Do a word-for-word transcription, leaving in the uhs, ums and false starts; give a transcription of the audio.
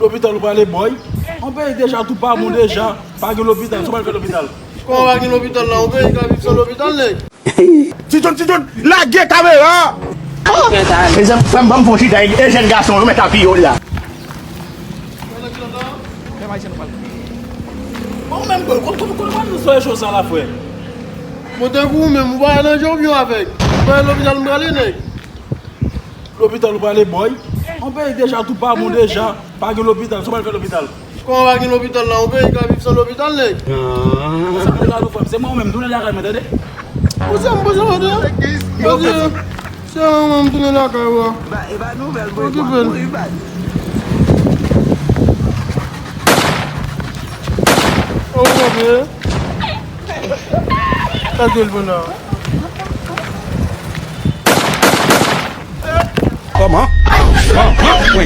Lopital ou prale, bòy? On peyi deja tou pa bon deja. Pa gen lopital, sa w pral fè lopital? Kòman pa gen lopital la? On peyi ka viv san lopital, nèg? Ti John, Ti John, lage kamera! Mezanmi, frè m, ban m fè yon chita e jèn gason yo mèt apiye w la. Bon, menm, kon, kon, kon, kon, sa la, frè. Bon, tankou ou menm, ou pa nan jan ou byen avèk. Ou pa nan lopital, m prale, nèg. Lopital ou prale, bòy? On peyi deja tou pa bon deja. Pa gen lopital, sa w pral fè lopital? Kòman pa gen lopital la? On peyi ka viv san lopital, nèg? Sa m te la, nou, frè m, se mwen menm, tounen lakay mwen, tande? Poze m, poze m, poze m. Poze m. Se mwen menm, tounen lakay ou a. Okipe l. Oh, mon Dieu. Sa te l bon la. Kòman? Kòman? Wi.